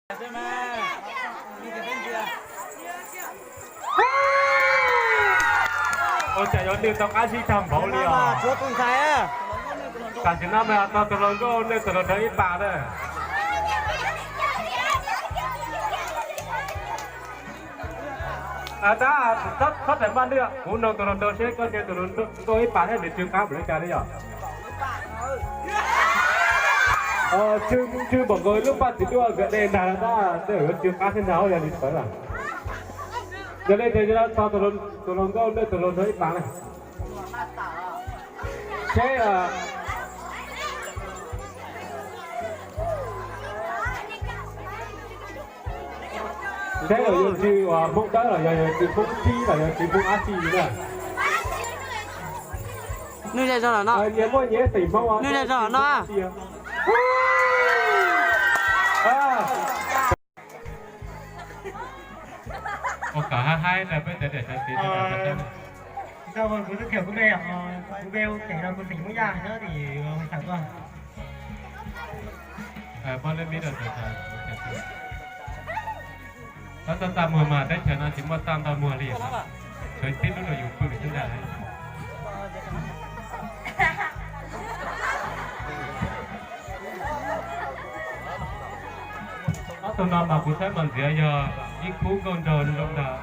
Ua cas yuav nws tau qab zib tag npaum li os. Tam sim no mas tau tus hluas nkauj nws tus hluas nraug ib pas na. Tab, txhob rais maj li, kuv nug tus hluas nraug seb koj ncaw tus hluas nkauj ib pas thiab nws tsw qab npaum li cas li yom. Tsw npaum nkaus lub paj txiv duaj gam dej ntag no tab, tej zaum yuav tsw qab thiab ntag yog li ntawd lawm. Yog li ces tso tus hluas nkauj nws tus hluas nraug ib pas na. Seb seb los yuav tsw uas Hmoob dawb los yog yuav tsw Hmoob sib los yuav tsw Hmoob ab tsi na. Nws zej zog no, nws zej zog no. Ua kom haib haib rau peb cov niam cov txiv. Kuv twb thiam kuv npe, kuv npe hu Kev no, kuv xeem Hmoob Yaj nyob tim Xaam Tuaj. Pab leb mib rau txawm txawm txaj muag mas teb chaws no tsis muaj txaj ntau muag li, tshuav tib lub rau yus pw xwb ntag. Ob tug no mas kuv saib mas ntxiv yog ib khub nkauj nraug zoo ntag.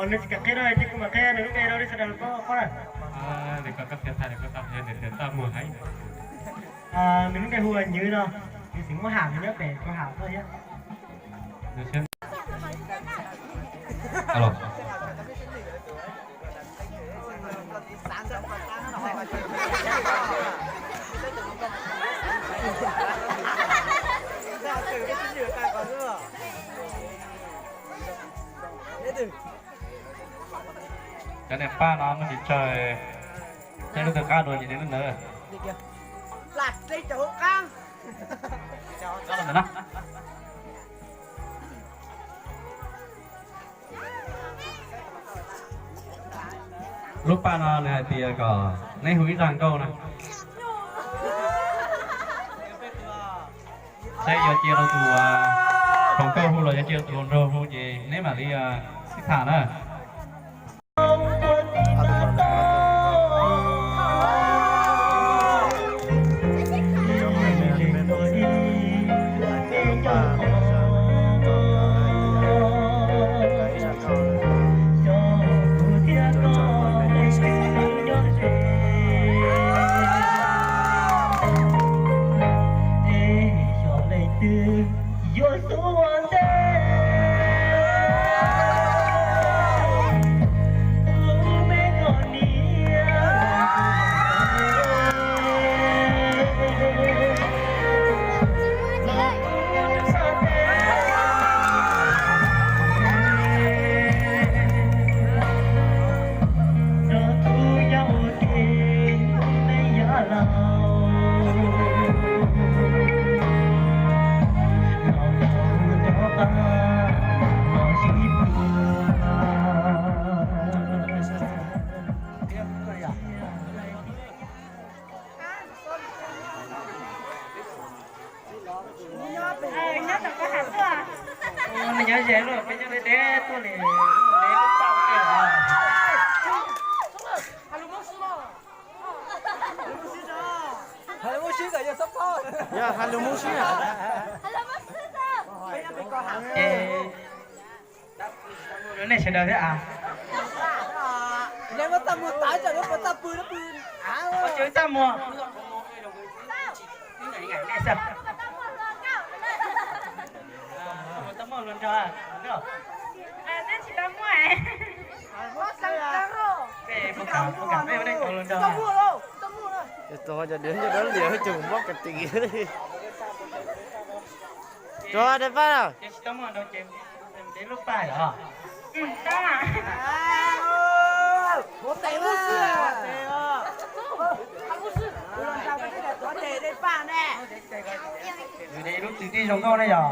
Nws tsis kam qhia no ces kuv mam qhia nws lub npe rau sawv daws paub na. Nws lub npe hu ua Nywv no, nws xeem Hmoob Ham, nws nyob pem Kos Ham tuaj thiab. Cov niam paj no muaj tsis tsawg, tej lub twg qab dua ces tej lub ntawd. Lub paj no nws hais tias kom neb hu ib zaj nkauj na. Saib yuav cia rau tus hluas nkauj hu los yuav cia rau tus hluas nraug hu ces neb mam li sib tham na. Yuav xub ua ntej lub me koj niam. Nyob ze luaj, peb nyob deb deb tuaj li. Yog hais lus Hmoob sib. Nej sawv daws thiab a. Txaj muag. Cov diav nco dab lias tseem mob kas tis. Tso de paj. Lub twg tij zoo nkauj ne yog?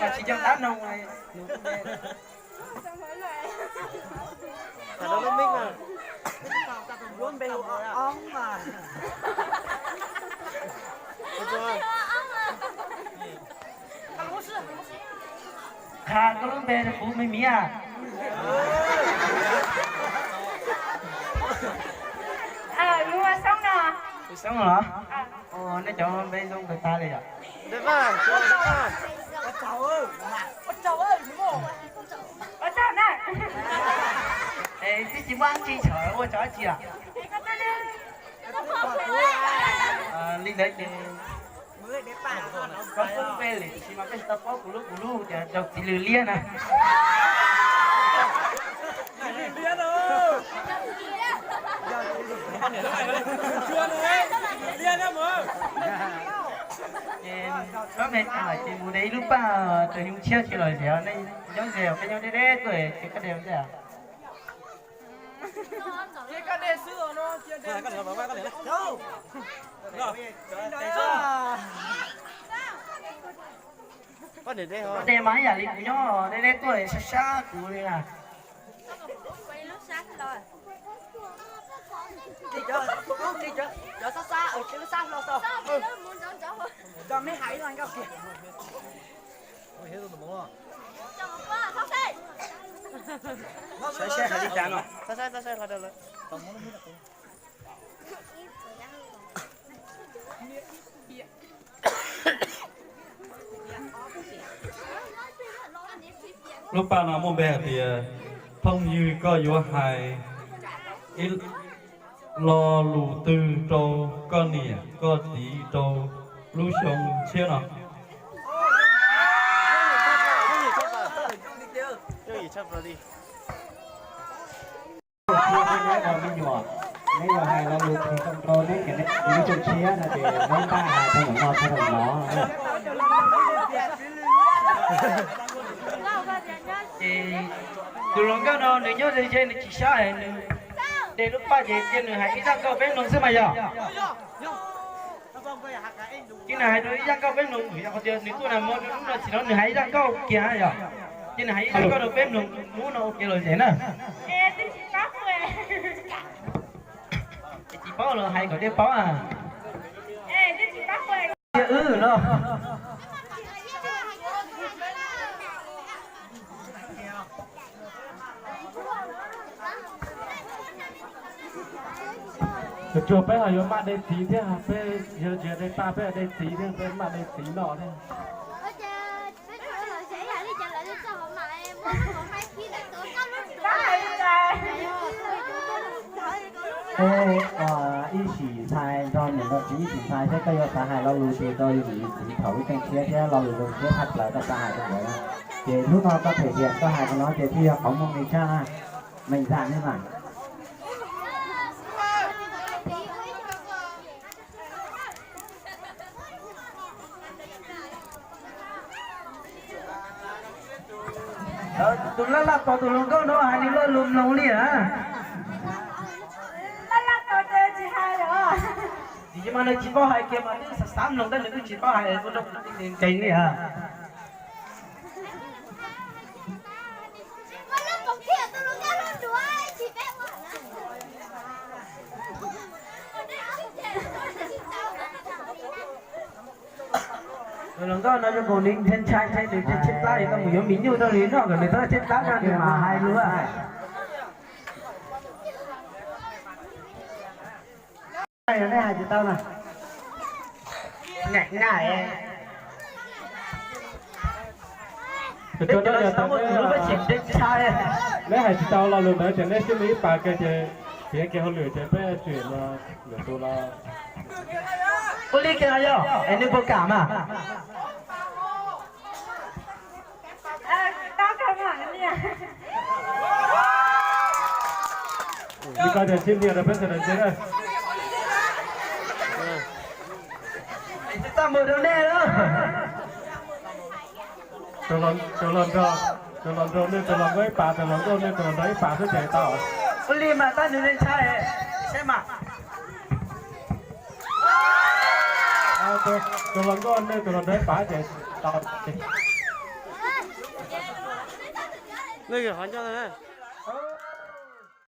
mas tsis nco qab noog. Tham rau lub mic na. Lub npe hu Ob Ob mas. Qha koj lub npe kuv me miv. Lub Xoob no. Lub Xoob los? Nej cov npe zoo kawg tag li yom. Ua tsaug na. Es twb tsis muaj dab tsi, tseem ua tsaug dab tsi os? Li ntawd ces koj pub npe lawm tiam sis mas peb tsis tau paub kuv lub, kuv lub ces rau txiv lws liab na. Ces koj me tas ces mus de ib lub paj rau xyoo tshiab tsis los zem, nej nyob ze os, peb nyob deb deb tuaj ces koj de ua ntej. Koj de mas ib yam li kuv nyob deb deb tuaj sab sab kuv li na. Cov sab sab, cov sab hlo xwb. Cov me hais ib zaj nkauj kiag. Saib seb hais li cas no. Lub paj no muaj npe hais tias, phooj ywg, koj yuav hais ib lo lus twg rau koj niam koj txiv rau lub xyoo tshiab no? Neb yuav hais lo lus twg rau neb niam neb txiv lub xyoo tshiab no ces neb pab hais rau ntawm no rau ntawm no. Ces tus hluas nkauj no nws nyob ze ze nws tsis sab es nws de lub paj ces cia nws hais ib zaj nkauj peb mloog xwb mas yog. Cia nws hais rau ib zaj nkauj peb mloog, yog qhov tias nws tuaj nag hmo rau hnub no tsis los nws hais ib zaj nkauj kiag yog. Cia nws hais ib zaj nkauj rau peb mloog hnub no ua ke lom zem na. Tsis paub los hais kom thiaj paub. Tias wb no. Tsuas peb ho yuav maj de txiv thiab, peb yog tsis de paj peb de txiv thiab, peb maj de txiv noj thiab. Peb ib sim ntxhais nrog niam nrog txiv, ib sim ntxhais seb koj yuav xav hais lo lus twg rau yus niam yus txiv thaum ib txheej tshiab thiab lo lus zoo siab tshaj plaws koj xav hais rau nkawd. Ces hnub no koj them tias koj hais qhov no ces thiaj yog qhov muaj nqis tshaj na. Meem zam ne mas. Tus laj laj tos tus hluas nkauj no hais nws lo lus mloog li a. Laj laj tos ces tsis hais os. Tiam sis mas nws tsis paub hais kiag mas twb xav xav mloog tab nws twb tsis paub hais ua rau kuv nkees li a. Tus hluas nkauj no zoo nkaus li ntshai ntshai nws tshaib tshaib plab li, koj mus yuav mis nyuj rau nws noj kom nws txhob tshaib plab no nws mam hais lus. Nej hais tsis tau na. Neb hais tsis tau lo lus ntawd ces neb sib me ib pas kiag ces piav kiag hauj lwm ces peb tsim lwm tus los. Ua li kiag yog es nws puas kam mas. Li ko ces sib ntiag rau peb sawv daws ntsia na. Tsis txaj muag rau nej lawm. Tus hluas nraug, tus hluas nraug nej tus hluas nkauj ib pas, tus hluas nkauj nej tus hluas nraug ib pas xwb ces tau. Ua li mas tab nws ntshai, saib mas. Tus hluas nkauj nws tus hluas nraug pav ces tau. Nej qhov ncauj na.